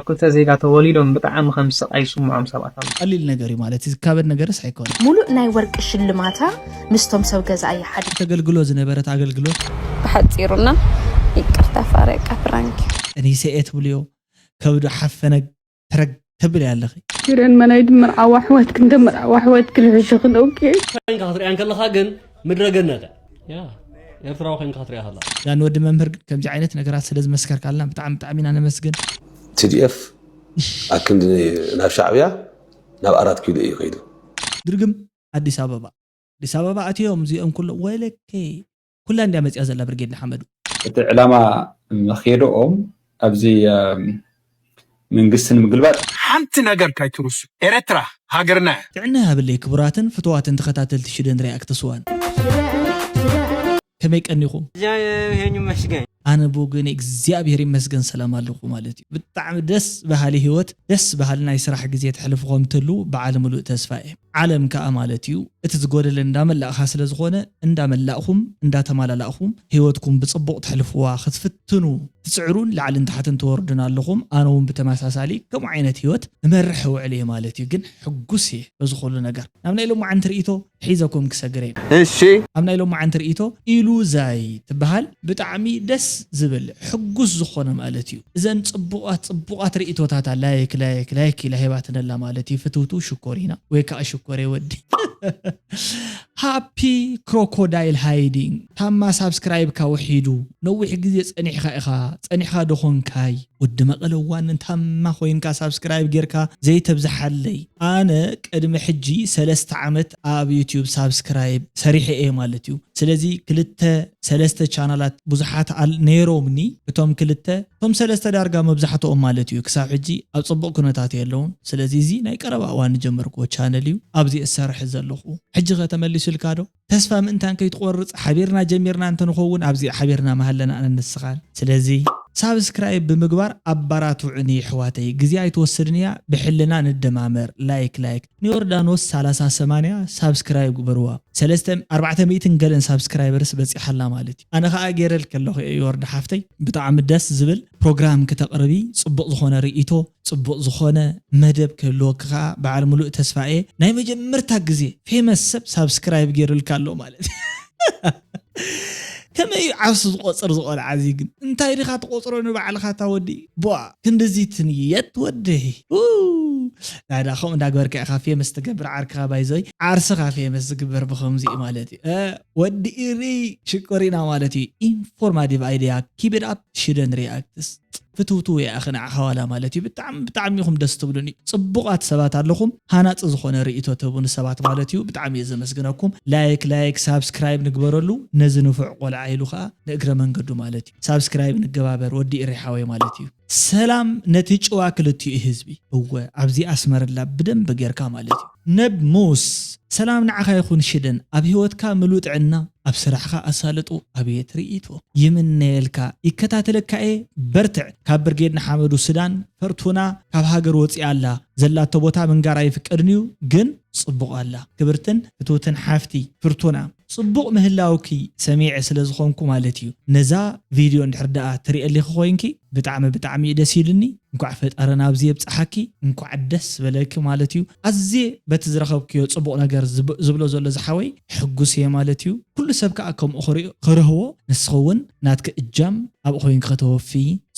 ክልተ ዜጋ ተወሊዶም ብጣዕሚ ከም ዝሰቃዩ ዝስምዖም ሰባት ኣለዉ። ቀሊል ነገር እዩ ማለት ዝካበድ ነገርስ ኣይኮነ። ሙሉእ ናይ ወርቂ ሽልማታ ምስቶም ሰብ ገዛ እያ ሓዲጋ። ተገልግሎ ዝነበረት ኣገልግሎት ብሓፂሩና ይቅርታ ፋረቃ ፕራንክ ጠኒሰ እየ ትብልዮ ከብዱ ሓፈነ ተረግ ተብል ኣለኺ። ሽደን መናይ ድምር ዓዋ ኣሕዋትክን ደምር ዓዋ ኣሕዋትክን ሕሽኽን ኦኬ። ኮይንካ ክትሪኣን ከለኻ ግን ምድረ ገነት እያ። ኤርትራዊ ኮይንካ ክትሪኣ ከላ። ዳን ወዲ መምህር ግን ከምዚ ዓይነት ነገራት ስለ ዝመስከርካልና ብጣዕሚ ብጣዕሚ ኢና ነመስግን። ቲዲኤፍ ኣክንዲ ናብ ሻዕብያ ናብ ኣራት ኪሎ እዩ ከይዱ። ድርግም ኣዲስ ኣበባ ኣዲስ ኣበባ ኣትዮም እዚኦም ኩሎም ወለከ ኩላ እንዲያ መፅያ ዘላ ብርጌድ ንሓመዱ። እቲ ዕላማ መኼድኦም ኣብዚ መንግስቲ ንምግልባጥ። ሓንቲ ነገር ካይትርሱ ኤረትራ ሃገርና እያ። ጥዕና ይሃበለይ ክቡራትን ፍቱዋትን ተኸታተልቲ ሽደን ሪኣክትስ ዋን ከመይ ቀኒኹም? ይሄን ይመስገን። ኣነ ብወገን እግዚኣብሔር ይመስገን ሰላም ኣለኹ ማለት እዩ። ብጣዕሚ ደስ በሃሊ ህይወት ደስ በሃሊ ናይ ስራሕ ግዜ ተሕልፉ ከም ትህልዉ በዓል ምሉእ ተስፋ እየ። ዓለም ከኣ ማለት እዩ እቲ ዝጎደለ እንዳመላእኻ ስለ ዝኾነ እንዳመላእኹም እንዳተማላላእኹም ህይወትኩም ብጽቡቕ ተሕልፍዋ ክትፍትኑ ትጽዕሩን ላዕልን ታሕትን ትወርዱን ኣለኹም። ኣነ እውን ብተመሳሳሊ ከምኡ ዓይነት ህይወት እመርሕ እውዕል እየ ማለት እዩ። ግን ሕጉስ እየ በዚ ኩሉ ነገር። ናብ ናይ ሎማዓንቲ ርእይቶ ሒዘኩም ክሰግር እየ። እሺ። ኣብ ናይ ሎማዓንቲ ርእይቶ ኢሉዛይ ትበሃል ብጣዕሚ ደስ ዝብል ሕጉስ ዝኾነ ማለት እዩ። እዘን ጽቡቓት ጽቡቓት ርእይቶታታ ላይክ ላይክ ላይክ ኢላ ሂባትነላ ማለት እዩ። ፍትውትው ሽኮሪና ወይ ከዓ ሽኮሬ ወዲ ሃፒ ክሮኮዳይል ሃይዲንግ ታማ ሳብስክራይብካ ውሒዱ ነዊሕ ግዜ ጸኒሕካ ኢኻ ጸኒሕካ ዶኾንካይ ወዲ መቐለ ዋንን ታማ ኮይንካ ሳብስክራይብ ጌርካ ዘይተብዝሓለይ ኣነ ቅድሚ ሕጂ ሰለስተ ዓመት ኣብ ዩትዩብ ሳብስክራይብ ሰሪሐ እየ ማለት እዩ ስለዚ ክልተ ሰለስተ ቻናላት ብዙሓት ነይሮምኒ እቶም ክልተ እቶም ሰለስተ ዳርጋ መብዛሕትኦም ማለት እዩ ክሳብ ሕጂ ኣብ ፅቡቕ ኩነታት የለውን ስለዚ እዚ ናይ ቀረባ እዋን ንጀመርክዎ ቻነል እዩ ኣብዚ እሰርሕ ዘለኹ ሕጂ ከ ተመሊሱልካ ዶ ተስፋ ምእንታን ከይትቆርጽ ሓቢርና ጀሚርና እንተንኸውን ኣብዚ ሓቢርና ምሃለና ኣነ ንስኻን ስለዚ ሳብስክራይብ ብምግባር ኣባራትዑኒ የሕዋተይ ግዜ ኣይትወስድን እያ ብሕልና ንደማመር like like ንዮርዳኖስ ሰላሳ ሰማንያ ሳብስክራይብ ግበርዋ ሰለስተ ኣርባዕተ ሚእትን ገለን ሳብስክራይበርስ በጺሓላ ማለት እዩ ኣነ ከኣ ገይረልኪ ኣለኹ እየ ዮርዳ ሓፍተይ ብጣዕሚ ደስ ዝብል ፕሮግራም ክተቕርቢ ጽቡቕ ዝኾነ ርእይቶ ጽቡቕ ዝኾነ መደብ ክህልወኪ ከዓ በዓል ሙሉእ ተስፋ እየ ናይ መጀመርታ ግዜ ፌመስ ሰብ ሳብስክራይብ ገይሩልካ ኣሎ ማለት ከመይ እዩ ዓርሱ ዝቆፅር ዝቆልዓ እዚ ግን እንታይ ዲኻ ትቆፅሮ ንባዕልኻ እታ ወዲ ቧ ክንድዚ ትንየት ወዲ ናዳ ከምኡ እንዳግበርካ ኢኻ ፌመስ ትገብር ዓርክኻ ባይዘይ ዓርስኻ ፌመስ ዝግበር ብከምዚ እዩ ማለት እዩ ወዲ ኢሪ ሽኮሪና ማለት እዩ ኢንፎርማቲቭ ኣይድያ ኪብድ ኣፕ ሽደን ሪኣክትስ ፍትውትው እያ ኣኸ ንዓኻ ዋላ ማለት እዩ ብጣዕሚ ብጣዕሚ ኢኹም ደስ ትብሉኒ ጽቡቓት ሰባት ኣለኹም ሃናፂ ዝኾነ ርእይቶ ትህቡ ንሰባት ማለት እዩ ብጣዕሚ እየ ዘመስግነኩም ላይክ ላይክ ሳብስክራይብ ንግበረሉ ነዚ ንፉዕ ቆልዓ ኢሉ ከዓ ንእግረ መንገዱ ማለት እዩ ሳብስክራይብ ንገባበር ወዲ ኢሬ ሓወይ ማለት እዩ ሰላም ነቲ ጭዋ ክልቲኡ ህዝቢ እወ ኣብዚ ኣስመርላ ብደንብ ጌርካ ማለት እዩ ነብ ሙስ ሰላም ንዓኻ ይኹን ሽደን ኣብ ህይወትካ ምሉእ ጥዕና ኣብ ስራሕኻ ኣሳልጦ ኣብየት ርእይቶ ይምነየልካ ይከታተለካ እየ በርትዕ ካብ ብርጌድ ንሓመዱ ሱዳን ፈርቱና ካብ ሃገር ወፂኣ ኣላ ዘላቶ ቦታ ምንጋር ኣይፍቀድን እዩ ግን ፅቡቕ ኣላ ክብርትን ፍትውትን ሓፍቲ ፍርቱና ፅቡቕ ምህላውኪ ሰሚዐ ስለ ዝኾንኩ ማለት እዩ ነዛ ቪድዮ እንድሕር ደኣ ትሪእሊኺ ኮይንኪ ብጣዕሚ ብጣዕሚ እዩ ደስ ኢሉኒ እንኳዕ ፈጣሪ ናብዚ የብፅሓኪ እንኳዕ ደስ በለኪ ማለት እዩ ኣዝየ በቲ ዝረኸብክዮ ፅቡቕ ነገር ዝብ- ዝብሎ ዘሎ ዝሓወይ ሕጉስ እየ ማለት እዩ ኩሉ ሰብ ከዓ ከምኡ ክርእዮ- ክርህዎ ንስኺ እውን ናትኪ እጃም ኣብኡ ኮይንኪ ከተወፊ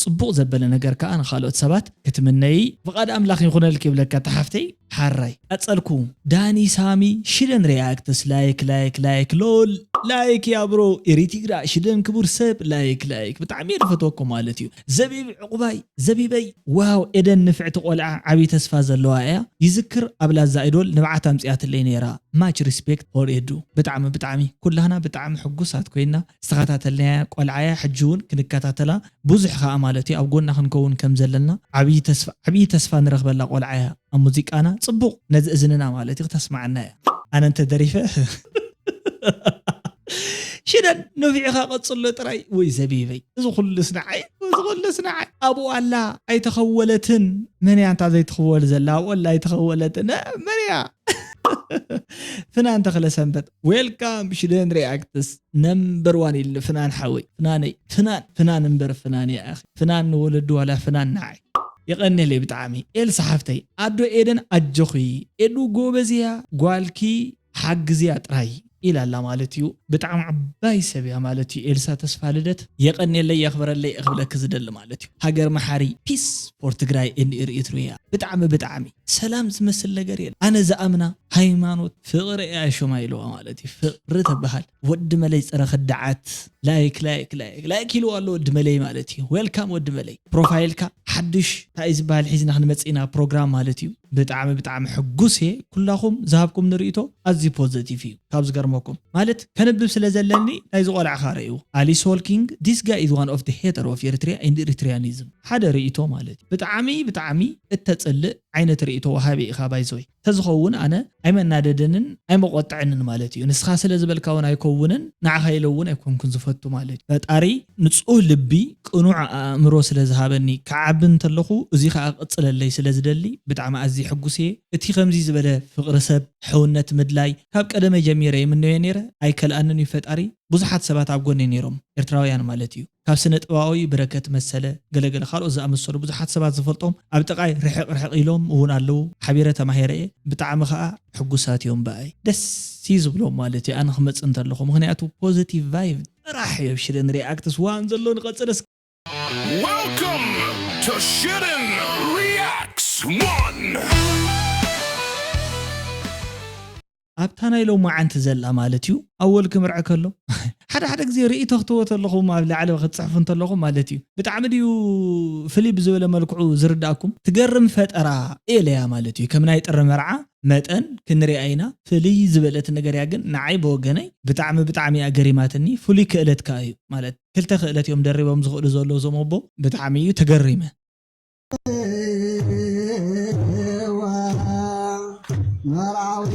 ፅቡቕ ዘበለ ነገር ከዓ ንካልኦት ሰባት ክትምነይ ፍቓድ ኣምላኽ ይኹነልኪ ይብለካ ተሓፍተይ ሓራይ ቀጸልኩ ዳኒ ሳሚ ሽደን ሪያክትስ ላይክ ላይክ ላይክ ሎል ላይክ ያብሮ ኤሪቲግራ ሽደን ክቡር ሰብ ላይክ ላይክ ብጣዕሚ እየ ዝፈትወኩም ማለት እዩ ዘቢብ ዕቑባይ ዘቢበይ ዋው ኤደን ንፍዕቲ ቆልዓ ዓብዪ ተስፋ ዘለዋ እያ ይዝክር ኣብ ላዛ ኢዶል ንብዓት ኣምፅያትለይ ነይራ ማች ሪስፔክት ፎር ኤዱ ብጣዕሚ ብጣዕሚ ኩላህና ብጣዕሚ ሕጉሳት ኮይና ዝተኸታተልናያ ቆልዓያ ሕጂ እውን ክንከታተላ ብዙሕ ከዓ ማለት እዩ ኣብ ጎና ክንከውን ከም ዘለና ዓብዪ ተስፋ ዓብዪ ተስፋ ንረኽበላ ቆልዓያ ኣብ ሙዚቃና ፅቡቕ ነዚ እዝንና ማለት እዩ ክተስማዓና እያ ኣነ እንተ ደሪፈ ሽደን ነፊዕኻ ቀፅሎ ጥራይ ወይ ዘቢበይ እዚ ኩሉስ ንዓይ እዚ ኩሉስ ንዓይ ኣብኡ ኣላ ኣይተኸወለትን መን እያ እንታ ዘይትኽወል ዘላ ኣብኡ ኣላ ኣይተኸወለትን መን እያ ፍናን ተኽለ ሰንበት ዌልካም ሽደን ሪኣክትስ ነምበር ዋን ኢልኒ ፍናን ሓወይ ፍናነይ ፍናን ፍናን እምበር ፍናን እያ ኣኺ ፍናን ንወለዱ ዋላ ፍናን ንዓይ የቐንየለይ ብጣዕሚ። ኤልሳ ሓፍተይ፣ ኣዶ ኤደን ኣጆኺ፣ ኤዱ ጎበዝያ፣ ጓልኪ ሓግዝያ ጥራይ ኢላ ኣላ ማለት እዩ። ብጣዕሚ ዓባይ ሰብ እያ ማለት እዩ። ኤልሳ ተስፋ ልደት፣ የቐንየለይ፣ የኽብረለይ እኽብለኪ ዝደሊ ማለት እዩ። ሃገር መሓሪ፣ peace for ትግራይ and Eritrea። ብጣዕሚ ብጣዕሚ ሰላም ዝመስል ነገር የለ። ኣነ ዝኣምና ሃይማኖት ፍቕሪ እያ ሽማ ኢልዋ ማለት እዩ። ፍቕሪ ተበሃል። ወዲ መለይ ጸረ ከዳዓት ላይክ ላይክ ላይክ ላይክ ኢልዋ ኣሎ ወዲ መለይ ማለት እዩ። ዌልካም ወዲ መለይ። ፕሮፋይልካ ሓድሽ እንታይ እዩ ዝበሃል ሒዝና ክንመጽእ ኢና ፕሮግራም ማለት እዩ። ብጣዕሚ ብጣዕሚ ሕጉስ እየ። ኩላኹም ዝሃብኩም ንርእይቶ ኣዝዩ ፖዘቲቭ እዩ። ካብ ዝገርመኩም ማለት ከንብብ ስለ ዘለኒ ናይዚ ቆልዓ ኻረዩ ኣሊስ ሆልኪንግ this guy is one of the hater of Eritrea and Eritreanism ሓደ ርእይቶ ማለት እዩ። ብጣዕሚ ብጣዕሚ እተጽልእ ዓይነት ርእይቶ ወሃቢ ኢኻ ባይዘወይ። ተዝኸውን ኣነ ኣይመናደደንን ኣይመቆጥዐንን ማለት እዩ። ንስኻ ስለ ዝበልካ እውን ኣይከውንን፣ ንዓኻ ኢለ እውን ኣይኮንኩን ዝፈቱ ማለት እዩ። ፈጣሪ ንጹህ ልቢ፣ ቅኑዕ ኣእምሮ ስለ ዝሃበኒ ክዓቢ እንተለኹ፣ እዚ ኸኣ ክቕጽለለይ ስለ ዝደሊ ብጣዕሚ ኣዝየ ሕጉስ እየ። እቲ ከምዚ ዝበለ ፍቕሪ ሰብ፣ ሕውነት ምድላይ ካብ ቀደመ ጀሚረ ይምነዮ ነይረ። ኣይከልኣንን እዩ ፈጣሪ። ብዙሓት ሰባት ኣብ ጎነይ ነይሮም፣ ኤርትራውያን ማለት እዩ። ካብ ስነ ጥበባዊ ብረከት መሰለ፣ ገለገለ ካልኦት ዝኣመሰሉ ብዙሓት ሰባት ዝፈልጦም ኣብ ጥቓይ ርሕቕ ርሕቕ ኢሎም እውን ኣለዉ። ሓቢረ ተማሂረ እየ። ብጣዕሚ ኸኣ ሕጉሳት እዮም ብኣይ። ደስ እዩ ዝብሎም ማለት እዩ ኣነ ክመጽእ እንተለኹ። ምኽንያቱ ፖዚቲቭ ቫይብ ጥራሕ እዩ ኣብ ሽደን ሪኣክትስ ዋን ዘሎ። ንቐጽል እስከ። Welcome to Shitten Reacts one! ኣብታ ናይ ሎማዓንቲ ዘላ ማለት እዩ ኣወል ክምርዐ ከሎ ሓደ ሓደ ግዜ ርእይቶ ክትህቦ ተለኹም ኣብ ላዕሊ ክትፅሕፉ እንተለኹም ማለት እዩ ብጣዕሚ ድዩ ፍልይ ብዝበለ መልክዑ ዝርዳእኩም ትገርም ፈጠራ ኤለያ ማለት እዩ ከም ናይ ጥሪ መርዓ መጠን ክንሪኣ ኢና ፍልይ ዝበለት ነገር እያ ግን ንዓይ ብወገነይ ብጣዕሚ ብጣዕሚ እያ ገሪማትኒ ፍሉይ ክእለት ከኣ እዩ ማለት ክልተ ክእለት እዮም ደሪቦም ዝኽእሉ ዘለዉ እዞም ኣቦ ብጣዕሚ እዩ ተገሪመ መርዓዊ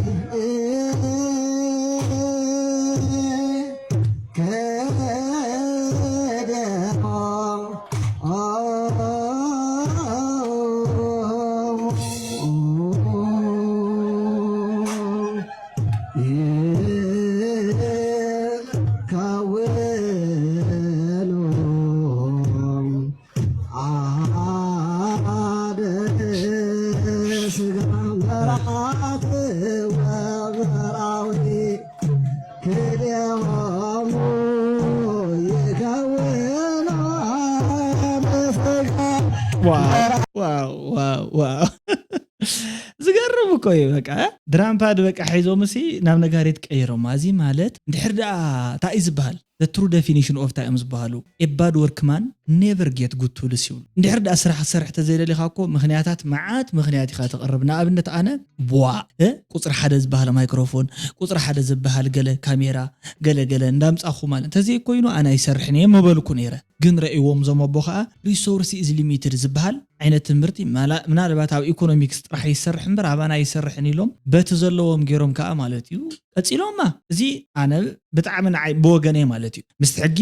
ከደሞ ይከውኑ ዝገርም እኮ እዩ በቃ ድራምፓ ድበቃ ሒዞም ሲ ናብ ነጋሪት ቀይሮም እዚ ማለት እንድሕር ደኣ እንታይ እዩ ዝበሃል the true definition of እንታይ እዮም ዝበሃሉ a bad workman never get good tools ይብሉ። እንድሕር ደኣ ስራሕ ክትሰርሕ ተዘይደሊኻ እኮ ምኽንያታት መዓት ምኽንያት ኢኻ ተቕርብ። ንኣብነት ኣነ ቧ እ ቁፅሪ ሓደ ዝበሃል ማይክሮፎን፣ ቁፅሪ ሓደ ዝበሃል ገለ ካሜራ፣ ገለ ገለ እንዳምፃኹ ማለት እንተዘይኮይኑ ኣነ ኣይሰርሕን እየ ምበልኩ ነይረ። ግን ረእይዎም እዞም ኣቦ ከዓ resource is limited ዝበሃል ዓይነት ትምህርቲ ምናልባት ኣብ ኢኮኖሚክስ ጥራሕ ይሰርሕ እምበር ኣባና ኣይሰርሕን ኢሎም በቲ ዘለዎም ገይሮም ከዓ ማለት እዩ ቀፂሎማ እዚ ኣነ ብጣዕሚ ንዓይ ብወገነይ ማለት እዩ ምስቲ ሕጊ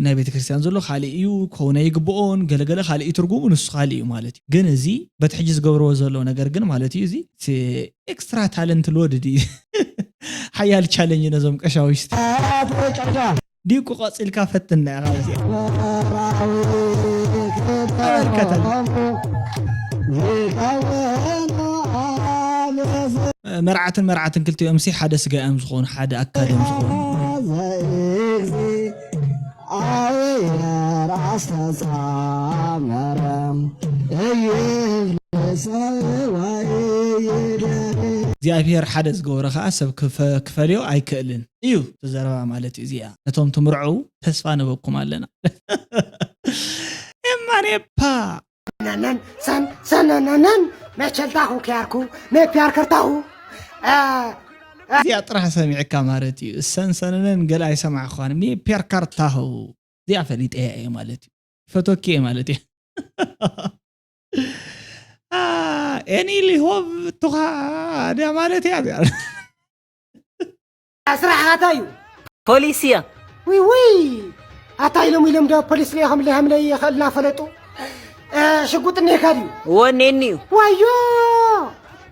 ናይ ቤተክርስትያን ዘሎ ካሊእ እዩ ክኸውን ኣይግብኦን ገለገለ ካሊእ እዩ ትርጉሙ ንሱ ካሊእ እዩ ማለት እዩ ግን እዚ በቲ ሕጂ ዝገብርዎ ዘለዉ ነገር ግን ማለት እዩ እዚ extra talent loaded እዩ ሓያል challenge ነዞም ቀሻውሽቲ ዲኩ ቀፂልካ ፈትና ኢኻ እዚኣ ተመልከተል መርዓትን መርዓትን ክልቲኦም ሲ ሓደ ስጋ እዮም ዝኾኑ ሓደ ኣካል እዮም ዝኾኑ እግዚኣብሔር ሓደ ዝገበረ ከዓ ሰብ ክፈልዮ ኣይክእልን እዩ ዘረባ ማለት እዩ እዚኣ ነቶም ትምርዑ ተስፋ ነበኩም ኣለና ኤማኔፓ ነነን ሰን ሰነነነን መቸልታኹ ኪያርኩ መፒያር ከርታኹ እዚኣ ጥራሕ ሰሚዕካ ማለት እዩ ሰንሰነነን ገለ ኣይሰማዕኳን ሜፒያር ካርታሁ እዚኣ ፈሊጠያ እየ ማለት እዩ ፈቶኪ እየ ማለት እየ ኤኒ ሊሆብ ቱኻ ድያ ማለት እያ እዚኣ ስራሕኻ እንታይ እዩ ፖሊስ እያ ውይ ውይ ኣታ ኢሎም ኢሎም ዶ ፖሊስ ሪኦ ከምለይ ከምለይ ይኽእል እናፈለጡ ሽጉጥ እኒሄካ ድዩ ወኔኒ እዩ ዋዮ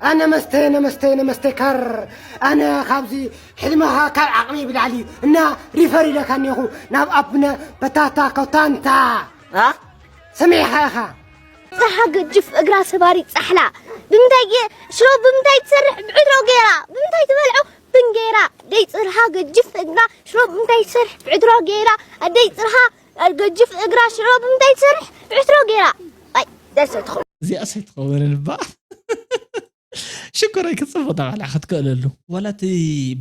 ኣነ መስተ ነመስተ ነመስተ ካር ኣነ ካብዚ ሕልመኻ ካብ ዓቕሚ ብላዕሊ እና ሪፈር ኢለካ እኒኹ ናብ ኣቡነ በታታ ኮታንታ ኣ ሰሚዕኻ ኢኻ ጽርሃ ገጅፍ እግራ ሰባሪ ጻሕላ ብምንታይ ገ- ሽሮ ብምንታይ ትሰርሕ ብዕትሮ ገይራ ብምንታይ ትበልዖ ብንጌራ ደይ ጽርሃ ገጅፍ እግራ ሽሮ ብምንታይ ትሰርሕ ብዕትሮ ገይራ ኣደይ ጽርሃ ገጅፍ እግራ ሽሮ ብምንታይ ትሰርሕ ብዕትሮ ገይራ ኣይ ደርሰ ትኾ እዚኣ ሰይትኸውን እባ ሽኮረይ ክትፅብቕ ዳባልዓ ክትክእለሉ ዋላ እቲ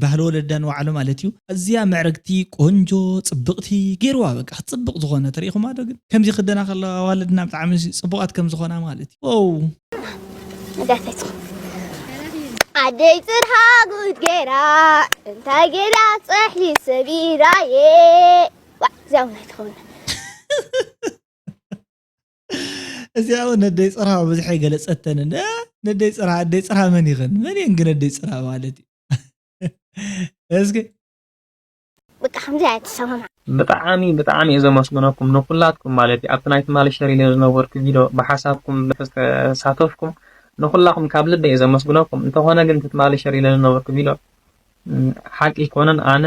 ባህሊ ወለዳ ንባዕሉ ማለት እዩ። ኣዝያ ምዕርግቲ ቆንጆ ፅብቕቲ ገይርዋ በቃ ክትፅብቕ ዝኾነ ተሪኢኹማ ዶ ግን ከምዚ ክደና ከለዋ ኣዋልድና ብጣዕሚ ፅቡቓት ከም ዝኾና ማለት እዩ። ው መዳፈት ኣደይ ጽርሃ ጉድ ገይራ እንታይ ገይራ ጸሕሊ ሰቢራየ ዋ እዚኣ እውን ኣይትኸውን እዚኣ እውን ነደይ ፅርሃ ብዙሕ ኣይገለፀተንን። ነደይ ፅርሃ ኣደይ ፅርሃ መን ይኸን መን የን ግን ኣደይ ፅርሃ ማለት እዩ። እስኪ በቃ ከምዚ ኣይትሰማማ ብጣዕሚ ብጣዕሚ እየ ዘመስግነኩም ንኩላትኩም ማለት እዩ ኣብቲ ናይ ትማሊ ሸር ኢለ ዝነበርኩ ቪድዮ ብሓሳብኩም ተሳተፍኩም ንኩላኩም ካብ ልበ እየ ዘመስግነኩም እንተኾነ ግን እቲ ትማሊ ሸር ኢለ ዝነበርኩ ቪድዮ ሓቂ ይኮነን ኣነ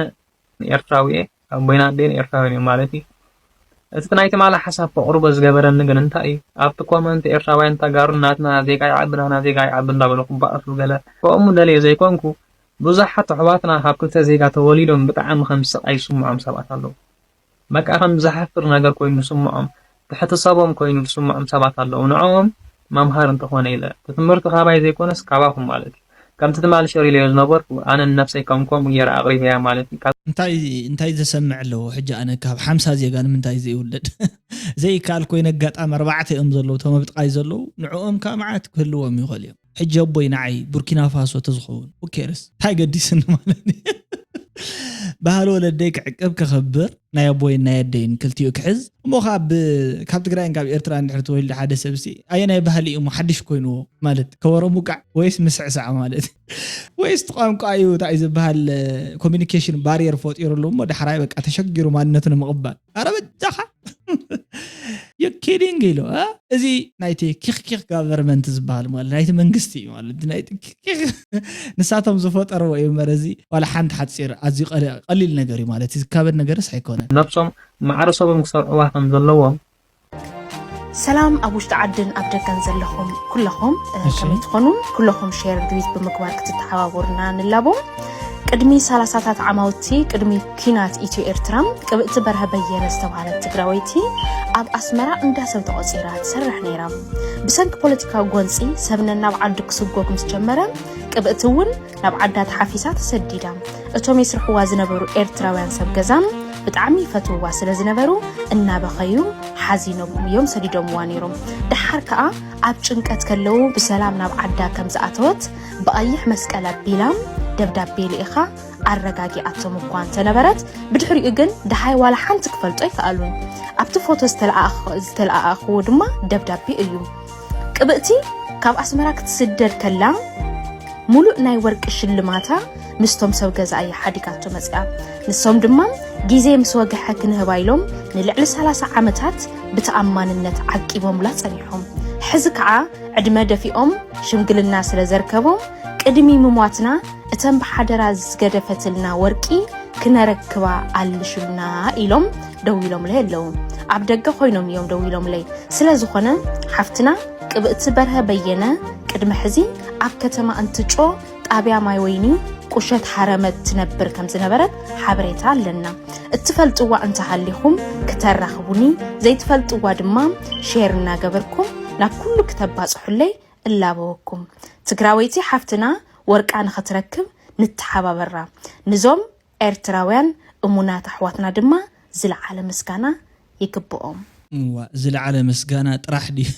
ኤርትራዊ እየ ኣቦይና ኣደይን ኤርትራውያን እዮም ማለት እዩ እቲ ናይ ትማሊ ሓሳብ ከቕርቦ ዝገበረኒ ግን እንታይ እዩ ኣብቲ ኮመንት ኤርትራውያን ተጋሩ ናትና ዜጋ ይዓቢ ናትና ዜጋ ይዓቢ እንዳበሉ ክባኣሱ ገለ ከምኡ ደልየ ዘይኮንኩ ብዙሓት ኣሕዋትና ካብ ክልተ ዜጋ ተወሊዶም ብጣዕሚ ከም ዝስቃይ ዝስምዖም ሰባት ኣለዉ። በቃ ከም ዝሓፍር ነገር ኮይኑ ዝስምዖም፣ ትሕቲ ሰቦም ኮይኑ ዝስምዖም ሰባት ኣለዉ። ንዕኦም መምሃሪ እንተኾነ ኢለ። እቲ ትምህርቲ ካባይ ዘይኮነስ ካባኹም ማለት እዩ። ከምቲ ትማሊ ሸር ኢለዮ ዝነበርኩ ኣነ ንነብሰይ ከም ከምኡ ገይረ ኣቕሪበያ ማለት እዩ። ካብ እንታይ እንታይ ዘሰምዕ ኣለዎ ሕጂ ኣነ ካብ ሓምሳ ዜጋ ንምንታይ ዘይውለድ ዘይከኣል ኮይነ ኣጋጣሚ ኣርባዕተ እዮም ዘለዉ ተመብጥቃይ ዘለዉ ንዕኦም ከዓ መዓት ክህልዎም ይኽእል እዮም ሕጂ ኣቦይ ንዓይ ቡርኪና ፋሶ ተዝኸውን who cares እንታይ ገዲስኒ ማለት እዩ ባህሊ ወለደይ ክዕቅብ ከኸብር ናይ ኣቦይን ናይ ኣደይን ክልቲኡ ክሕዝ እሞ ካብ ካብ ትግራይን ካብ ኤርትራ እንድሕር ተወልደ ሓደ ሰብሲ ኣየናይ ባህሊ እዩ እሞ ሓድሽ ኮይንዎ ማለት ከበሮ ሙቃዕ ወይስ ምስዕሳዕ ማለት ወይስ ቋንቋ እዩ እንታይ ዝበሃል ኮሚኒኬሽን ባሪየር ፈጢሩሉ እሞ ዳሕራይ በቃ ተሸጊሩ ማንነቱ ንምቕባል ኣረ በጃኻ you kidding ኢሉ እዚ ናይቲ ኪኽኪኽ ጋቨርመንት ዝበሃል ማለት ናይቲ መንግስቲ እዩ ማለት ናይቲ ኪኽኪኽ ንሳቶም ዝፈጠርዎ እዩ እምበር እዚ ዋላ ሓንቲ ሓፂር ኣዝዩ ቀሊል ነገር እዩ ማለት ዝካበድ ነገርስ ኣይኮነን ነብሶም ማዕረ ሰቦም ክሰርዕዋ ከም ዘለዎም ሰላም ኣብ ውሽጢ ዓድን ኣብ ደገን ዘለኹም ኩለኹም ከመይ ትኾኑ ኩለኹም ሸር ድዊት ብምግባር ክትተሓባበሩና ንላቦም ቅድሚ ሰላሳታት ዓማውቲ ቅድሚ ኲናት ኢትዮ ኤርትራ ቅብእቲ በርሀ በየነ ዝተባህለት ትግራወይቲ ኣብ ኣስመራ እንዳ ሰብ ተቖጺራ ትሰርሕ ነይራ። ብሰንኪ ፖለቲካዊ ጎንጺ ሰብነን ናብ ዓዱ ክስጎግ ምስ ጀመረ ቅብእቲ እውን ናብ ዓዳ ተሓፊሳ ተሰዲዳ። እቶም የስርሕዋ ዝነበሩ ኤርትራውያን ሰብ ገዛ ብጣዕሚ ይፈትውዋ ስለ ዝነበሩ እናበኸዩ ሓዚኖም እዮም ሰዲዶምዋ ነይሮም። ደሓር ከኣ ኣብ ጭንቀት ከለዉ ብሰላም ናብ ዓዳ ከም ዝኣተወት ብቐይሕ መስቀል ኣቢላ ደብዳቤ ልኢኻ ኣረጋጊኣቶም እኳ እንተነበረት ብድሕሪኡ ግን ደሃይ ዋላ ሓንቲ ክፈልጦ ኣይከኣሉን። ኣብቲ ፎቶ ዝተለኣኣኽዎ ድማ ደብዳቤ እዩ። ቅብእቲ ካብ ኣስመራ ክትስደድ ከላ ሙሉእ ናይ ወርቂ ሽልማታ ምስቶም ሰብ ገዛ እያ ሓዲጋቶ መፅያ። ንሶም ድማ ግዜ ምስ ወግሐ ክንህባ ኢሎም ንልዕሊ ሰላሳ ዓመታት ብተኣማንነት ዓቂቦምላ ፀኒሖም። ሕዚ ከዓ ዕድመ ደፊኦም ሽምግልና ስለ ዘርከቦም ቅድሚ ምሟትና እተን ብሓደራ ዝገደፈትልና ወርቂ ክነረክባ ኣልሹልና ኢሎም ደዊሎምለይ ኣለዉ። ኣብ ደገ ኮይኖም እዮም ደዊሎምለይ። ስለ ዝኾነ ሓፍትና ቅብእቲ በርሀ በየነ ቅድሚ ሕዚ ኣብ ከተማ እንትጮ ጣብያ ማይ ወይኒ ቁሸት ሓረመት ትነብር ከም ዝነበረት ሓበሬታ ኣለና። እትፈልጥዋ እንተሃሊኹም ክተራኽቡኒ፣ ዘይትፈልጥዋ ድማ ሼር እናገበርኩም ናብ ኩሉ ክተባፅሑለይ እላበወኩም። ትግራወይቲ ሓፍትና ወርቃ ንኽትረክብ ንተሓባበራ። ንዞም ኤርትራውያን እሙናት ኣሕዋትና ድማ ዝለዓለ ምስጋና ይግብኦም። እዋ ዝለዓለ ምስጋና ጥራሕ ድዩ?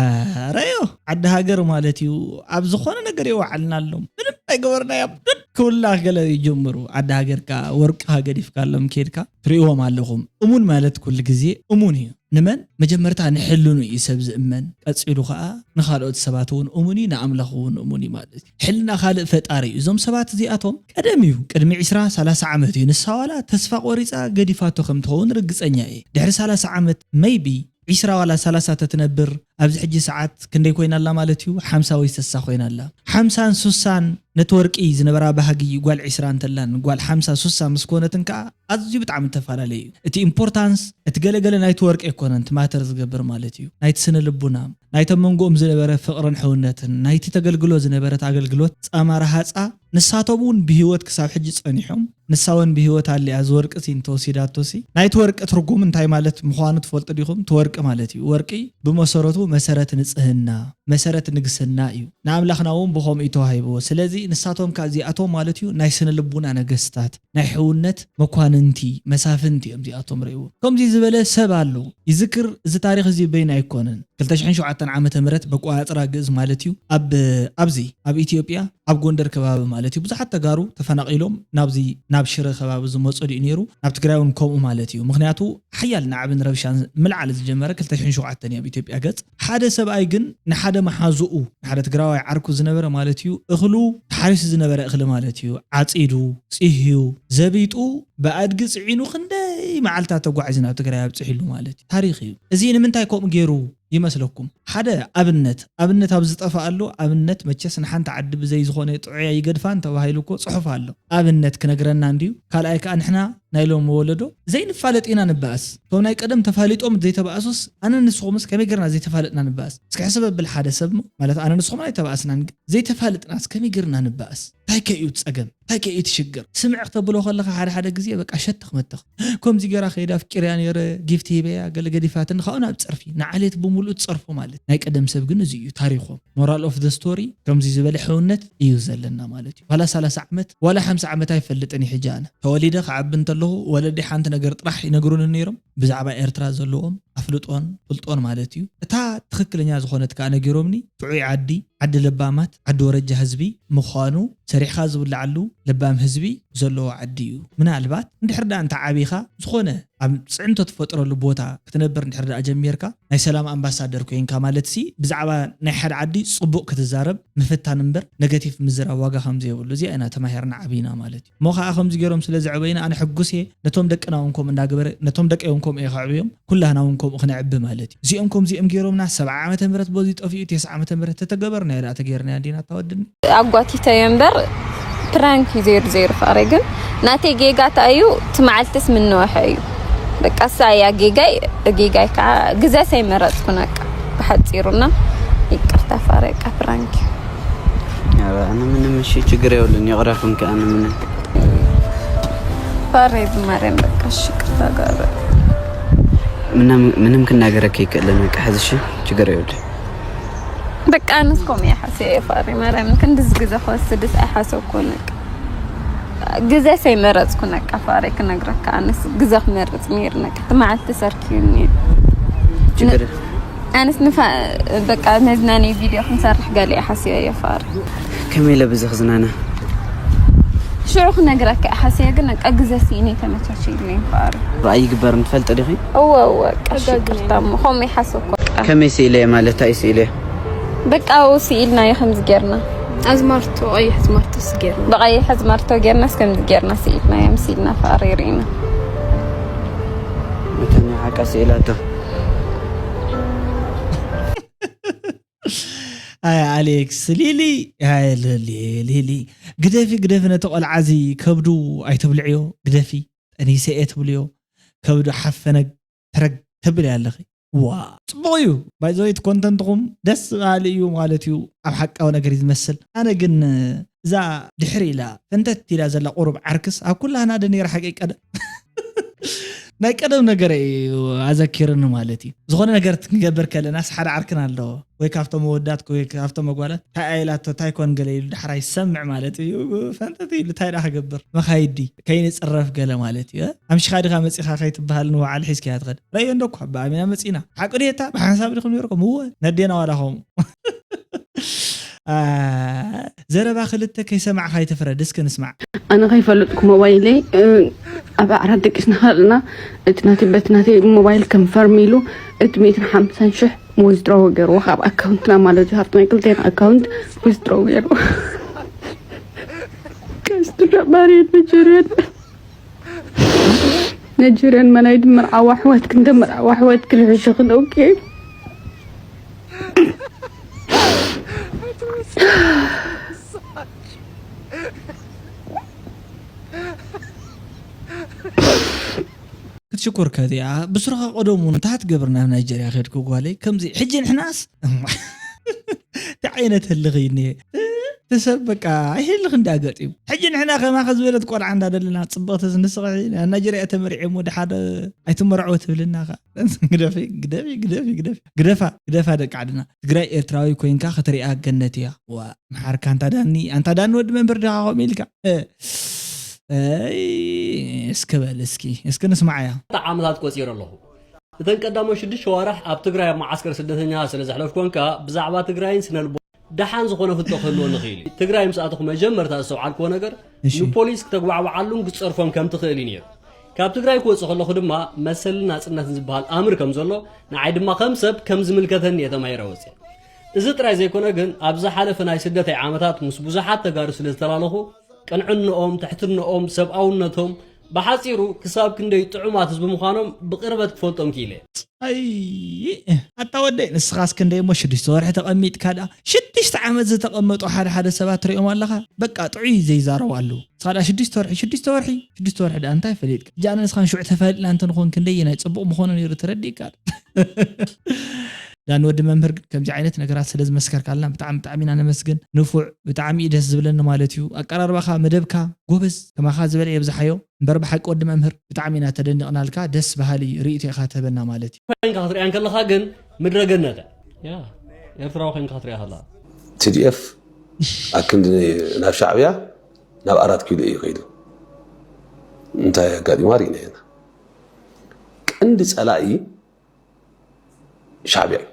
ኣረዮ ዓዲ ሃገር ማለት እዩ ኣብ ዝኾነ ነገር የዋዓልና ኣሎም ምንም ኣይገበርና ኣብ ደድ ክውላ ገለ ይጀምሩ ዓዲ ሃገርካ ወርቅኻ ገዲፍካ ኣሎም ከድካ ትርእዎም ኣለኹም እሙን ማለት ኩሉ ግዜ እሙን እዩ ንመን መጀመርታ ንሕልኑ እዩ ሰብ ዝእመን ቀፂሉ ከዓ ንካልኦት ሰባት እውን እሙን እዩ ንኣምላኽ እውን እሙን እዩ ማለት እዩ ሕልና ካልእ ፈጣሪ እዩ እዞም ሰባት እዚኣቶም ቀደም እዩ ቅድሚ ዕስራ ሰላሳ ዓመት እዩ ንሳ ዋላ ተስፋ ቆሪፃ ገዲፋቶ ከም ትኸውን ርግፀኛ እየ ድሕሪ ሰላሳ ዓመት maybe ዕስራ ዋላ ሰላሳ ተትነብር ኣብዚ ሕጂ ሰዓት ክንደይ ኮይና ኣላ ማለት እዩ ሓምሳ ወይ ሰሳ ኮይና ኣላ ሓምሳን ሱሳን ነቲ ወርቂ ዝነበራ ባህጊ ጓል ዒስራ እንተላን ጓል ሓምሳ ሱሳ ምስ ኮነትን ከኣ ኣዝዩ ብጣዕሚ እተፈላለየ እዩ። እቲ ኢምፖርታንስ እቲ ገለገለ ናይቲ ወርቂ ኣይኮነን እቲ ማተር ዝገብር ማለት እዩ፣ ናይቲ ስነ ልቡና፣ ናይቶም መንጎኦም ዝነበረ ፍቕርን ሕውነትን፣ ናይቲ ተገልግሎ ዝነበረት ኣገልግሎት ጻማ ረሃጻ። ንሳቶም እውን ብህይወት ክሳብ ሕጂ ጸኒሖም፣ ንሳ እውን ብህይወት ኣሊያ እዚ ወርቂ ሲ እንተወሲዳቶ ሲ ናይቲ ወርቂ ትርጉም እንታይ ማለት ምዃኑ ትፈልጡ ዲኹም? እቲ ወርቂ ማለት እዩ፣ ወርቂ ብመሰረቱ መሰረት ንጽህና፣ መሰረት ንግስና እዩ። ንኣምላኽና እውን ብኸምኡ እዩ ተዋሂብዎ። ስለዚ ንሳቶም ከኣ እዚኣቶም ማለት እዩ ናይ ስነ ልቡና ነገስታት፣ ናይ ሕውነት መኳንንቲ፣ መሳፍንቲ እዮም እዚኣቶም ርእይዎ። ከምዚ ዝበለ ሰብ ኣሎ። ይዝክር፣ እዚ ታሪኽ እዚ በይና ኣይኮነን። ክልተ ሽሕን ሸውዓተን ዓመተ ምህረት በቋጽራ ግእዝ ማለት እዩ። ኣብ፣ ኣብዚ፣ ኣብ ኢትዮጵያ፣ ኣብ ጎንደር ከባቢ ማለት እዩ። ብዙሓት ተጋሩ ተፈናቒሎም ናብዚ፣ ናብ ሽረ ከባቢ ዝመጹ ድዩ ነይሩ። ናብ ትግራይ እውን ከምኡ ማለት እዩ። ምኽንያቱ ሓያል ናዕብን ረብሻን ምልዓል ዝጀመረ ክልተ ሽሕን ሸውዓተን እዩ ኣብ ኢትዮጵያ ገጽ። ሓደ ሰብኣይ ግን ንሓደ መሓዝኡ፣ ንሓደ ትግራዋይ ዓርኩ ዝነበረ ማለት እዩ፣ እኽሉ ተሓሪሱ ዝነበረ እኽሊ ማለት እዩ፣ ዓጺዱ፣ ጽህዩ፣ ዘቢጡ፣ ብኣድጊ ጽዒኑ ክንደይ መዓልታት ተጓዒዙ ናብ ትግራይ ኣብጽሒሉ ማለት እዩ። ታሪኽ እዩ። እዚ ንምንታይ ከምኡ ገይሩ ይመስለኩም? ሓደ ኣብነት፣ ኣብነት ኣብ ዝጠፍኣሉ፣ ኣብነት መቸስ ንሓንቲ ዓዲ ብዘይ ዝኾነ ጥዑይ ኣይገድፋን ተባሂሉ እኮ ጽሑፍ ኣሎ። ኣብነት ክነግረና እንድዩ። ካልኣይ ከኣ ንሕና ናይ ሎሚ ወለዶ ዘይንፋለጥ ኢና ንበኣስ። እቶም ናይ ቀደም ተፋሊጦም ዘይተባእሱስ ኣነ ንስኹምስ ከመይ ጌርና ዘይተፋለጥና ንበኣስ? እስኪ ሕስብ ኣብል ሓደ ሰብ እሞ፣ ማለት ኣነ ንስኹም ኣይተባእስናን፣ ግን ዘይተፋለጥናስ ከመይ ጌርና ንበኣስ? እንታይ ከ እዩ እቲ ጸገም? እንታይ ከ እዩ እቲ ሽግር? ስምዕ ክተብሎ ከለኻ ሓደ ሓደ ግዜ በቃ ሸትኽ መትኽ። ከምዚ ጌራ ከይዳ ኣፍቂረያ ነይረ፣ ጊፍቲ ሂበያ፣ ገለ ገዲፋትኒ፣ ካብኡ ናብ ጸርፊ። ንዓሌት ብምሉኡ ትጸርፎ ማለት። ናይ ቀደም ሰብ ግን እዚ እዩ ታሪኾም። ሞራል ኦፍ ዘ ስቶሪ ከምዚ ዝበለ ሕውነት እዩ ዘለና ማለት እዩ። ዋላ ሰላሳ ዓመት ዋላ ሓምሳ ዓመት ኣይፈልጥን እዩ ሕጂ ኣነ። ተወሊደ ክዓቢ እንተለኹ ወለዲ ሓንቲ ነገር ጥራሕ ይነግሩኒ ነይሮም። ብዛዕባ ኤርትራ ዘለዎም ኣፍልጦን ፍልጦን ማለት እዩ። እታ ትኽክለኛ ዝኾነት ከኣ ነጊሮምኒ፣ ጥዑይ ዓዲ፣ ዓዲ ለባማት፣ ዓዲ ወረጃ ህዝቢ ምዃኑ፣ ሰሪሕኻ ዝብልዓሉ ለባም ህዝቢ ዘለዎ ዓዲ እዩ። ምናልባት እንድሕር ደኣ እንተ ዓቢኻ፣ ዝኾነ ኣብ ጽዕንቶ ትፈጥረሉ ቦታ ክትነብር እንድሕር ደኣ ጀሚርካ፣ ናይ ሰላም ኣምባሳደር ኮይንካ ማለትሲ፣ ብዛዕባ ናይ ሓደ ዓዲ ጽቡቕ ክትዛረብ ምፍታን እምበር፣ ነገቲቭ ምዝራብ ዋጋ ከም ዘይብሉ፣ እዚኣ ኢና ተማሂርና ዓቢና ማለት እዩ። እሞ ኸኣ ከምዚ ገይሮም ስለ ዘዕበዩና ኣነ ሕጉስ እየ። ነቶም ደቅና እውን ከምኡ እንዳገበረ፣ ነቶም ደቀይ እውን ከምኡ እየ ከዕብዮም፣ ኩላህና እውን ከምኡ ክነዕቢ ማለት እዩ። እዚኦም ከምዚኦም ገይሮምና፣ ሰብዓ ዓመተ ምህረት በዚ ጠፊኡ፣ ተስዓ ዓመተ ምህረት ተተገበርና እያ ደኣ ተገይርና እያ እንዲና እታ ወድኒ። ኣጓቲተዮ እምበር ፕራንክ እዩ ዘይሩ ዘይሩ ፋረ። ግን ናተይ ጌጋ እንታይ እዩ? እቲ መዓልትስ ምንወሐ እዩ። በቃ እሳ እያ ጌጋይ፣ ጌጋይ ከዓ ግዘስ ኣይመረፅኩን። በቃ ብሓፂሩና ይቅርታ ፋረ፣ በቃ ፕራንክ እዩ። ኧረ ኣነ ምንም፣ እሺ ችግር የብሉን። ይቕረ ኩንኪ ኣነ ምንም። ፋሬ ብማርያም በቃ እሺ ይቅርታ ጋር ምንም፣ ምንም ክናገረክ ይክእልን። በቃ ሕዚ እሺ ችግር የብሉን። በቃ ኣነስ ከምኡ እየ ሓስየ እየ ፋሬ ማርያም። ክንድዚ ግዘ ክወስድስ ኣይሓሰብኩን። በቃ ግዘስ ኣይመረፅኩን። በቃ ፋሬ ክነግረካ ኣነስ ግዘ ክመርፅ ነይሩ። በቃ እቲ መዓልቲ ሰርክዩኒ። ችግር ኣነስ ንፋ-፣ በቃ መዝናነይ ቪድዮ ክንሰርሕ ገለ እየ ሓስየ እየ ፋሬ። ከመይ ኢለ ብዚ ክዝናነ? ሽዑ ክነግረካ እየ ሓስየ፣ ግን በቃ ግዘ ስኢነ ተመቻችዩለይ ፋሬ። ኣይግበርን ትፈልጢ ዲኺ? እወ፣ እወ፣ በቃ እሺ፣ ይቅርታ እሞ፣ ከምኡ ይሓሰብኩ። በቃ ከመይ ስኢለ ማለት እንታይ ስኢለ? በቃ ኣብኡ ስኢልናዮ ከምዚ ጌርና። ኣዝማርቶ፣ ቀይሕ ኣዝማርቶስ ጌርና። ብቐይሕ ኣዝማርቶ ጌርናስ ከምዚ ጌርና ስኢልናዮ፣ ምስ ኢልና ፍቕሪ ርኢና። መታን ሓቃ ስኢላቶ። ኣይ ኣሌክስ፣ ሊሊ፣ ኣይ ሊሊ፣ ሊሊ፣ ግደፊ፣ ግደፊ ነቲ ቆልዓ እዚ ከብዱ ኣይተብልዕዮ፣ ግደፊ። ጠኒሰ እየ ትብልዮ፣ ከብዱ ሓፈነ ተረግ ተብል ኣለኺ። ዋ፣ ጽቡቕ እዩ። ባይ ዘ ወይ፣ እቲ ኮንተንትኹም ደስ በሃሊ እዩ ማለት እዩ። ኣብ ሓቃዊ ነገር እዩ ዝመስል። ኣነ ግን እዛ ድሕሪ ኢላ ፈንተት ኢላ ዘላ ቁሩብ ዓርክስ ኣብ ኩላህና ዶ ነይራ ሓቂ ቀደም? ናይ ቀደም ነገር እዩ ኣዘኪርኒ ማለት እዩ። ዝኾነ ነገር ክንገብር ከለናስ ሓደ ዓርክና ኣለዎ። ወይ ካብቶም መወዳት ወይ ካብቶም መጓላት እንታይ ኣየላቶ እንታይ ኮን ገለ ኢሉ ዳሕራ ይሰምዕ ማለት እዩ። ፈንጠጥ ኢሉ እንታይ ደኣ ክገብር? መኻይዲ ከይንጽረፍ ገለ ማለት እዩ። እ? ኣምሽኻ ዲኻ መጺኻ ከይትበሃል ንበዓል ሒዝካያ ትኸድ። ረእዮ እንዶ እኳ ብኣሚና መጺና። ሓቂ ድየታ? ብሓንሳብ ዲኹም ነይርኩም? እወ፣ ነዴና ዋላ ኸምኡ። ኣ፣ ዘረባ ክልተ ከይሰማዕኻ ኣይትፍረድ። እስኪ ንስማዕ። ኣነ ከይፈለጥኩ ሞባይለይ፣ እ፣ ኣብ ዓራት ደቂስና ከለና እቲ ናተይ በቲ ናተይ ሞባይል ከም ፈርም ኢሉ እቲ ሚእትን ሓምሳን ሽሕ ዊዝድሮው ገይርዎ ካብ ኣካውንትና ማለት እዩ። ካብቲ ናይ ክልቴና ኣካውንት ዊዝድሮው ገይርዎ። ከስትራ ባርየት መጀርየት ነጀርያን መናይ ድምር ዓዋ ኣሕዋትክን ደምር ዓዋ ኣሕዋትክን ይሕሸኽን። ኦኬ። ሽኮር ከዚኣ ብስሩኻ ቀደሙ እንታይ ትገብር ናብ ናይጀርያ ከድኩ ጓለይ ከምዚ ሕጂ ንሕናስ እንታይ ዓይነት ህልኽ እዩ እኒሄ? እቲ ሰብ በቃ ኣይህልኽ እንዳ ገጢሙ። ሕጂ ንሕና ከማኸ ዝበለት ቆልዓ እንዳደለና ጽብቕቲ ንስኺ ናብ ናይጀርያ ተመርዒ እሞ ድሓር ኣይትመርዕዎ ትብልና ከ? ግደፊ፣ ግደፊ፣ ግደፊ፣ ግደፊ። ግደፋ፣ ግደፋ ደቂ ዓድና። ትግራይ ኤርትራዊ ኮይንካ ክትሪኣ ገነት እያ። ዋ፣ መሓርካ ኣንታ ዳኒ፣ ኣንታ ዳኒ ወዲ መምህር ዲኻ ከምኡ ኢልካ? እ፣ ኣይ፣ እስከ በል እስኪ፣ እስኪ ንስማዓያ። ክልተ ዓመታት ቆጺረ ኣለኹ። እተን ቀዳሞት ሽዱሽተ ኣዋርሕ ኣብ ትግራይ ኣብ መዓስከር ስደተኛ ስለ ዘሕለፍኩ ኮንካ ብዛዕባ ትግራይን ስነ ልቦ ደሓን ዝኾነ ፍልጦ ክህልወኒ ክኢሉ እዩ። ትግራይ ምስ ኣተኹ መጀመርታ ዘስተውዓልክዎ ነገር እሺ። ንፖሊስ ክተጉባዕብዓሉን ክትጸርፎን ከም ትኽእል እዩ ነይሩ። ካብ ትግራይ ክወጽእ ከለኹ ድማ መሰልን ናጽነትን ዝበሃል ኣምር ከም ዘሎ ንዓይ ድማ ከም ሰብ ከም ዝምልከተኒ እየ ተማሂረ ወጽየ። እዚ ጥራይ ዘይኮነ ግን ኣብ ዝሓለፈ ናይ ስደተይ ዓመታት ምስ ብዙሓት ተጋሩ ስለ ዝተላለኹ ቅንዕንኦም፣ ትሕትንኦም፣ ሰብኣውነቶም፣ ብሓጺሩ ክሳብ ክንደይ ጥዑማት ህዝቢ ምዃኖም ብቕርበት ክፈልጦም ክኢለ። ኣይ ኣታ ወደይ ንስኻስ ክንደይ እሞ ሽዱሽተ ወርሒ ተቐሚጥካ ደኣ ሽዱሽተ ዓመት ዝተቐመጡ ሓደ ሓደ ሰባት ትሪኦም ኣለኻ። በቃ ጥዑይ ዘይዛረቡ ኣለዉ። ንስኻ ደኣ ሽዱሽተ ወርሒ ሽዱሽተ ወርሒ ሽዱሽተ ወርሒ ደኣ እንታይ ፈሊጥካ? ሕጂ ኣነ ንስኻን ሽዑ ተፋሊጥና እንተንኾን ክንደየናይ ጽቡቕ ምኾነ ነይሩ ተረዲእካ። ዳኒ ወዲ መምህር ግን ከምዚ ዓይነት ነገራት ስለ ዝመስከርካልና ብጣዕሚ ብጣዕሚ ኢና ነመስግን። ንፉዕ ብጣዕሚ እዩ ደስ ዝብለኒ ማለት እዩ። ኣቀራርባኻ መደብካ ጎበዝ ከማኻ ዝበለ የብዝሓዮ። እምበር ብሓቂ ወዲ መምህር ብጣዕሚ ኢና ተደኒቕናልካ። ደስ በሃሊ ርእይቶ ኢኻ ትህበና ማለት እዩ። ኮይንካ ክትሪኣ እንከለኻ ግን ምድረ ገነተ ያ ኤርትራዊ ኮይንካ ክትሪኣ ከለኻ። ቲ ዲ ኤፍ ኣክንዲ ናብ ሻዕብያ ናብ ኣራት ኪሎ እዩ ከይዱ። እንታይ ኣጋጢሙ ርኢና ኢና። ቀንዲ ጸላኢ ሻዕብያ እዩ።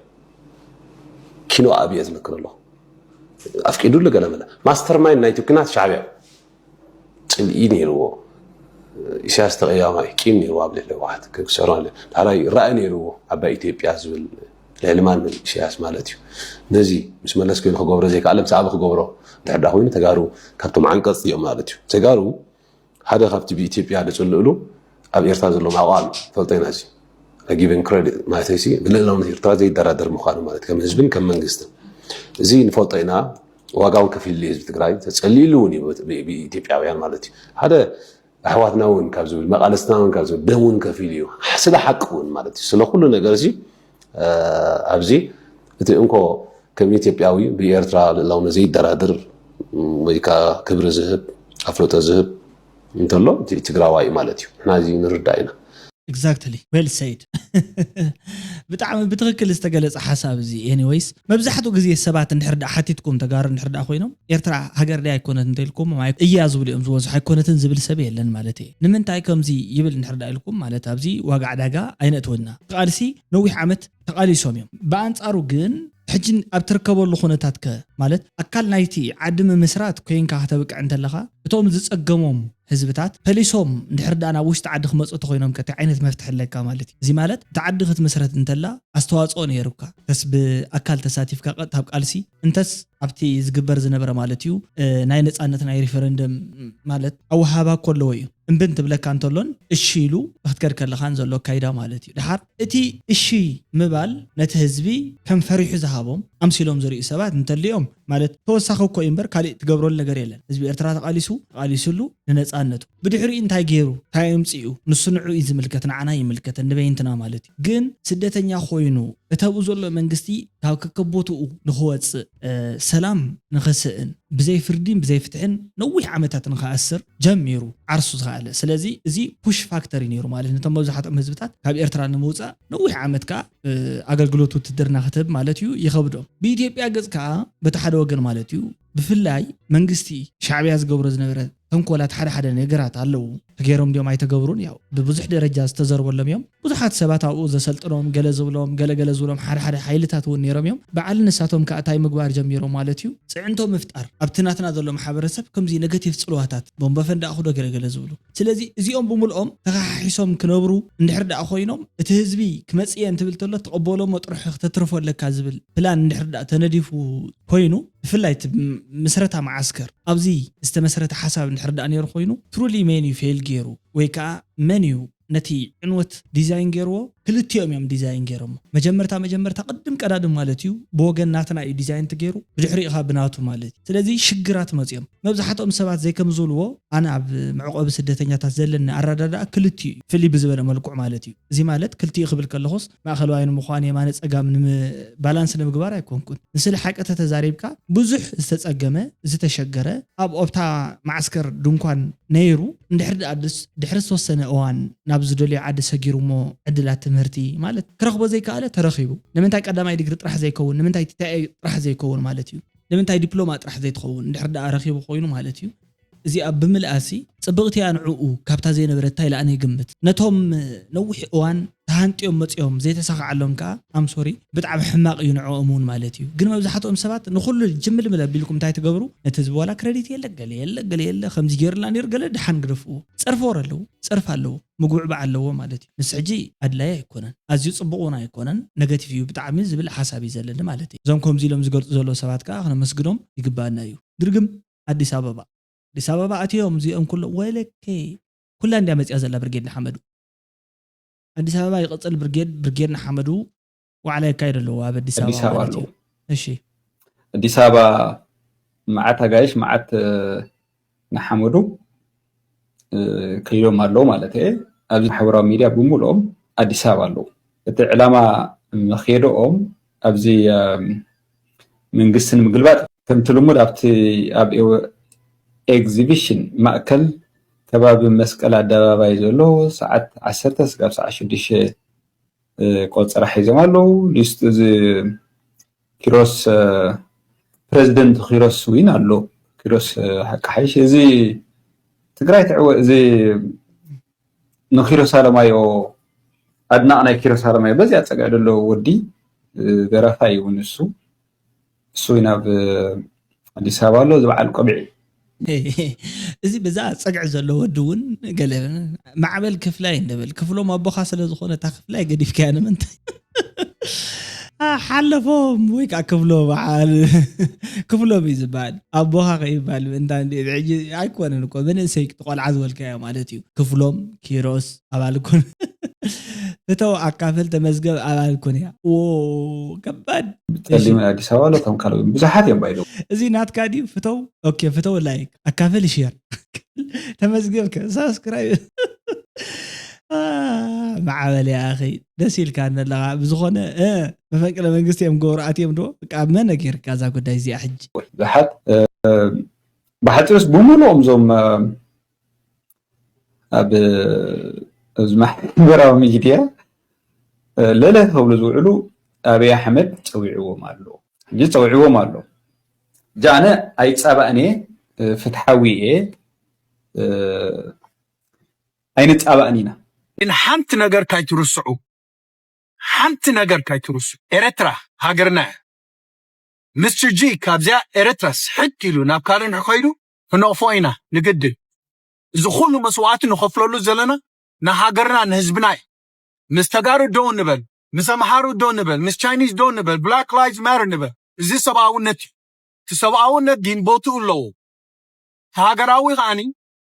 ኪኖ ኣብየ ዝነክር ኣለኹ። ኣፍቂዱሉ ገለ መለ ማስተር ማይንድ ናይቲ ኩናት ሻዕብያ እዩ። ጽልኢ ነይርዎ። ኢሳያስ ተቐያማይ ቂም ነይርዎ ኣብ ልዕሊ ህወሓት ክሰሮ ዳሕራይ ራእይ ነይርዎ ዓባይ ኢትዮጵያ ዝብል ልዕሊ ማንም ኢሳያስ ማለት እዩ። ነዚ ምስ መለስ ኮይኑ ክገብሮ ዘይከኣለ ምስ ኣቢ ክገብሮ ድሕር ዳ ኮይኑ ተጋሩ ካብቶም ዓንቀጽቲ እዮም ማለት እዩ። ተጋሩ ሓደ ካብቲ ብኢትዮጵያ ዝጽልእሉ ኣብ ኤርትራ ዘሎ ማዕቆ ኣሎ ፈልጦ ኢና እዚ ጊቨን ክሬዲት ማለት ሲ ብልእላውነት ኤርትራ ዘይደራደር ምዃኑ ማለት ከም ህዝብን ከም መንግስትን እዚ ንፈልጦ ኢና። ዋጋ እውን ከፊሉ ህዝቢ ትግራይ ተጸሊሉ እውን እዩ ብኢትዮጵያውያን ማለት እዩ። ሓደ ኣሕዋትና እውን ካብ ዝብል መቃልስትና እውን ካብ ዝብል ደም እውን ከፊሉ እዩ ስለ ሓቂ እውን ማለት እዩ ስለ ኩሉ ነገር እዚ ኣብዚ እቲ እንኮ ከም ኢትዮጵያዊ ብኤርትራ ልእላውነት ዘይደራድር ወይ ከዓ ክብሪ ዝህብ ኣፍለጦ ዝህብ እንተሎ እቲ ትግራዋይ ማለት እዩ። ንሕና እዚ ንርዳእ ኢና። Exactly well said። ብጣዕሚ ብትኽክል ዝተገለጸ ሓሳብ እዚ። Anyways መብዛሕትኡ ግዜ ሰባት እንድሕር ደኣ ሓቲትኩም ተጋሩ እንድሕር ደኣ ኮይኖም ኤርትራ ሃገር ድያ ኣይኮነት እንተኢልኩም እያ ዝብሉ እዮም ዝበዝሑ። ኣይኮነትን ዝብል ሰብ የለን ማለት እየ። ንምንታይ ከምዚ ይብል እንድሕር ደኣ ኢልኩም ማለት ኣብዚ ዋጋ ዕዳጋ ኣይነእትወና። ቃልሲ ነዊሕ ዓመት ተቓሊሶም እዮም። ብኣንጻሩ ግን ሕጂ ኣብ ትርከበሉ ኩነታት ከ ማለት ኣካል ናይቲ ዓዲ ምምስራት ኮይንካ ከተብቅዕ እንተለኻ እቶም ዝጸገሞም ህዝብታት ፈሊሶም እንድሕር ደኣ ናብ ውሽጢ ዓዲ ክመፁ እንተኮይኖም ከ እንታይ ዓይነት መፍትሒ ኣለካ ማለት እዩ? እዚ ማለት እታ ዓዲ ክትምስረት እንተላ ኣስተዋፅኦ ነይሩካ ተስ ብኣካል ተሳቲፍካ ቀጥታ ኣብ ቃልሲ እንተስ ኣብቲ ዝግበር ዝነበረ ማለት እዩ ናይ ነፃነት ናይ ሪፈረንደም ማለት ኣወሃባ እኮ ኣለዎ እዩ እምቢ እንትብለካ እንተሎን እሺ ኢሉ ክትከድ ከለኻን ዘሎ ኣካይዳ ማለት እዩ። ድሓር እቲ እሺ ምባል ነቲ ህዝቢ ከም ፈሪሑ ዝሃቦም ኣምሲሎም ዝርእዩ ሰባት እንተልዮም ማለት ተወሳኺ እኮ እዩ እምበር ካሊእ ትገብረሉ ነገር የለን። ህዝቢ ኤርትራ ተቓሊሱ ተቓሊሱሉ ንነፃነቱ ብድሕሪኡ እንታይ ገይሩ እንታይ ኣምፂኡ ንሱ ንዑ እዩ ዝምልከት ንዓና ይምልከተን ንበይንትና ማለት እዩ። ግን ስደተኛ ኮይኑ እቲ ኣብኡ ዘሎ መንግስቲ ካብ ከከቦትኡ ንክወፅእ ሰላም ንክስእን ብዘይ ፍርዲን ብዘይ ፍትሕን ነዊሕ ዓመታት ንክኣስር ጀሚሩ ዓርሱ ዝኸኣለ። ስለዚ እዚ ፑሽ ፋክተር እዩ ነይሩ ማለት ነቶም መብዛሕትኦም ህዝብታት ካብ ኤርትራ ንምውፃእ ነዊሕ ዓመት ከዓ ኣገልግሎት ውትድርና ክትህብ ማለት እዩ ይኸብዶም። ብኢትዮጵያ ገፅ ከዓ በቲ ሓደ ወገን ማለት እዩ ብፍላይ መንግስቲ ሻዕብያ ዝገብሮ ዝነበረ ተንኮላት ሓደ ሓደ ነገራት ኣለዉ። ተገይሮም ድዮም ኣይተገብሩን ያው ብብዙሕ ደረጃ ዝተዘርበሎም እዮም። ብዙሓት ሰባት ኣብኡ ዘሰልጥኖም ገለ ዝብሎም ገለ ገለ ዝብሎም ሓደ ሓደ ሓይልታት እውን ነይሮም እዮም። በዓል ንሳቶም ከዓ እንታይ ምግባር ጀሚሮም ማለት እዩ ፅዕንቶ ምፍጣር ኣብቲ ናትና ዘሎ ማሕበረሰብ ከምዚ ነገቲቭ ፅልዋታት ቦምበ ፈንዳእኹዶ ገለ ገለ ዝብሉ ስለዚ እዚኦም ብምልኦም ተኸሓሒሶም ክነብሩ እንድሕር ደኣ ኮይኖም እቲ ህዝቢ ክመፅእ እየ እንትብል ተሎ ትቐበሎ መጥርሒ ክተትርፎ ኣለካ ዝብል ፕላን እንድሕር ደኣ ተነዲፉ ኮይኑ ብፍላይ እቲ ምስረታ መዓስከር ኣብዚ ዝተመስረተ ሓሳብ እንድሕር ደኣ ነይሩ ኮይኑ ትሩሊ መን እዩ ፌል ገይሩ ወይ ከዓ መን እዩ ነቲ ዕንወት ዲዛይን ገይርዎ ክልቲኦም እዮም ዲዛይን ገይሮሞ። መጀመርታ መጀመርታ ቅድም ቀዳድም ማለት እዩ ብወገን ናትና እዩ ዲዛይን ተገይሩ፣ ብድሕሪኡ ኸዓ ብናቱ ማለት እዩ። ስለዚ ሽግራት መፅዮም። መብዛሕትኦም ሰባት ዘይከም ዝብልዎ፣ ኣነ ኣብ መዕቆቢ ስደተኛታት ዘለኒ ኣረዳድኣ ክልቲኡ እዩ፣ ፍልይ ብዝበለ መልክዑ ማለት እዩ። እዚ ማለት ክልቲኡ ክብል ከለኹስ ማእኸለዋይ ንምዃን የማነ ፀጋም ባላንስ ንምግባር ኣይኮንኩን። ንስለ ሓቂ ተተዛሪብካ ብዙሕ ዝተፀገመ ዝተሸገረ ኣብ ኦብታ ማዓስከር ድንኳን ነይሩ፣ እንድሕር ደኣ ድስ ድሕሪ ዝተወሰነ እዋን ናብ ዝደልዮ ዓዲ ሰጊሩ እሞ ዕድላት ትምህርቲ ማለት ክረኽቦ ዘይከኣለ ተረኺቡ። ንምንታይ ቀዳማይ ዲግሪ ጥራሕ ዘይከውን? ንምንታይ ቲቲኣይ ጥራሕ ዘይከውን ማለት እዩ? ንምንታይ ዲፕሎማ ጥራሕ ዘይትኸውን? እንድሕር ደኣ ረኺቡ ኮይኑ ማለት እዩ። እዚኣ ብምልኣሲ ጽብቕቲ እያ ንዕኡ ካብታ ዘይነበረት እንታይ ኢለ ኣነ ይግምት። ነቶም ነዊሕ እዋን ተሃንጥዮም መጽዮም ዘይተሳኽዓሎም ከኣ ኣምሶሪ ብጣዕሚ ሕማቕ እዩ ንዕኦም እውን ማለት እዩ። ግን መብዛሕትኦም ሰባት ንኹሉ ጅምልምል ኣቢልኩም እንታይ ትገብሩ? ነቲ ዝብዋላ ክረዲት የለ ገለ የለ ገለ የለ ከምዚ ገይርላ ነይሩ ገለ ደሓን ግደፍዎ። ጸርፊ ወረ ኣለዎ፣ ጸርፊ ኣለዎ፣ ምግውዕባዕ ኣለዎ ማለት እዩ። ንስ ሕጂ ኣድላይ ኣይኮነን፣ ኣዝዩ ጽቡቕ እውን ኣይኮነን፣ ነገቲቭ እዩ ብጣዕሚ ዝብል ሓሳብ እዩ ዘለኒ ማለት እዩ። እዞም ከምዚ ኢሎም ዝገልጹ ዘለዉ ሰባት ከኣ ክነመስግኖም ይግባኣና እዩ። ድርግም ኣዲስ ኣበባ ኣዲስ ኣበባ ኣትዮም እዚኦም ኩሎም ወለከ ኩላ እንድያ መፅያ ዘላ ብርጌድ ንሓመዱ ኣዲስ ኣበባ ይቐፅል ብርጌድ ብርጌድ ንሓመዱ ዋዕላ የካይድ ኣለዎ ኣብ ኣዲስ ኣዲስ ኣበባ ኣበባ ማለት ኣለዎ። እዩ። እሺ ኣዲስ ኣበባ መዓት ኣጋይሽ መዓት እ፣ ንሓመዱ እ፣ ከይዶም ኣለዉ ማለት እየ። ኣብዚ ማሕበራዊ ሚድያ ብምልኦም ኣዲስ ኣበባ ኣለዉ። እቲ ዕላማ መኼድኦም ኣብዚ እ፣ መንግስቲ ንምግልባጥ ከምቲ ልሙድ ኣብቲ ኣብ ኤግዚቢሽን ማእከል ከባቢ መስቀል ኣደባባይ ዘሎ ሰዓት ዓሰርተ ስጋብ ሰዓት ሽዱሽተ ቆጸራ ሒዞም ኣለዉ። ሊስቱ እዚ ኪሮስ ፕረዚደንት ኪሮስ ዊን ኣሎ። ኪሮስ ሓቂ ሓይሽ እዚ ትግራይ ትዕወ እዚ ንኪሮስ ኣለማዮ ኣድናቕ ናይ ኪሮስ ኣለማዮ በዚኣ ጸግዒ ደሎ ወዲ ደራፋይ እዩ ንሱ። እሱ ናብ ኣዲስ ኣበባ ኣሎ ዝበዓል ቆቢዕ። እዚ በዛ ጸግዒ ዘሎ ወዲ እውን ገለ ማዕበል ክፍላይ እንበል ክፍሎም ኣቦኻ ስለ ዝኾነ እታ ክፍላይ ገዲፍካያ ንምንታይ ሓለፎም ወይ ከዓ ክፍሎ በዓል ክፍሎም እዩ ዝበሃል ኣቦኻ ከይባል ምእንታ እንዲ ሕጂ ኣይኮነን እኮ ብንእሰይ ትቆልዓ ዝበልካዮ ማለት እዩ ክፍሎም ኪሮስ ኣባል ኮን ፍተው ኣካፍል ተመዝገብ ኣባል ኮን እያ ዎ ከባድ ጸሊም ኣዲስ ኣበባ ኣሎ እቶም ካልእ ብዙሓት እዮም ባይዶ እዚ ናትካ ድዩ ፍተው ኦኬ ፍተው ላይክ ኣካፍል ሼር ተመዝገብከ ሳብስክራይብ ማዕበል ኣኺ ደስ ኢልካ ኣለኻ ብዝኾነ መፈንቅለ መንግስቲ እዮም ገብሩ ኣትዮም ዶ ኣብ መነ ጌርካ እዛ ጉዳይ እዚኣ ሕጂ ብዙሓት ብሓፂሩስ ብምሉኦም እዞም ኣብ እዚ ማሕበራዊ ሚድያ ለለ ክብሉ ዝውዕሉ ኣብይ ኣሕመድ ፀዊዕዎም ኣሎ ሕጂ ፀዊዕዎም ኣሎ ጃነ ኣይፃባእን እየ ፍትሓዊ እየ ኣይንፃባእን ኢና ግን ሓንቲ ነገር ካይትርስዑ ሓንቲ ነገር ካይትርስዑ ኤረትራ ሃገርና እያ ምስትር ጂ ካብዚኣ ኤረትራ ስሕት ኢሉ ናብ ካልእ ንክኸይዱ ክንቕፎ ኢና ንግድን እዚ ኩሉ መስዋእቲ ንኸፍለሉ ዘለና ንሃገርና ንህዝብና እዩ ምስ ተጋሩ ደው ንበል ምስ ኣምሓሩ ደው ንበል ምስ ቻይኒዝ ደው ንበል ብላክ ላይቭስ ማተር ንበል እዚ ሰብኣውነት እዩ እቲ ሰብኣውነት ግን ቦትኡ ኣለዎ ሃገራዊ ከዓኒ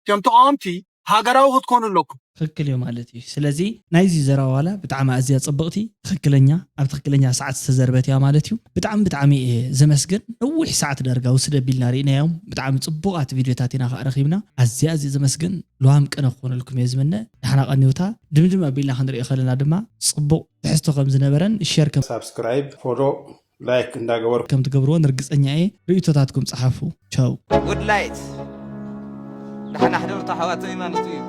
ከም ተቃወምቲ ሃገራዊ ክትኮኑ ኣለኩም። ትኽክል እዩ ማለት እዩ። ስለዚ ናይዚ ዘረባ ዋላ ብጣዕሚ ኣዝያ ጽብቕቲ፣ ትኽክለኛ፣ ኣብ ትኽክለኛ ሰዓት ዝተዘርበት እያ ማለት እዩ። ብጣዕሚ ብጣዕሚ እየ ዘመስግን። ነዊሕ ሰዓት ዳርጋ ውስድ ኣቢልና ርኢናዮም። ብጣዕሚ ጽቡቓት ቪድዮታት ኢና ከኣ ረኺብና። ኣዝየ ኣዝየ ዘመስግን። ልዋም ቅነ ክኾነልኩም እየ ዝምነ። ዳሕና ቀኒውታ ድምድም ኣቢልና ክንርኢ ከለና ድማ ጽቡቕ ትሕዝቶ ከም ዝነበረን ሸር ከም ሳብስክራይብ፣ ፎሎ፣ ላይክ እንዳገበርኩም ከም ትገብርዎን ርግጸኛ እየ። ርእይቶታትኩም ጸሓፉ። ቻው። Good night። ደሓና ሕደሩ ኣሕዋተይ ማለት እዩ።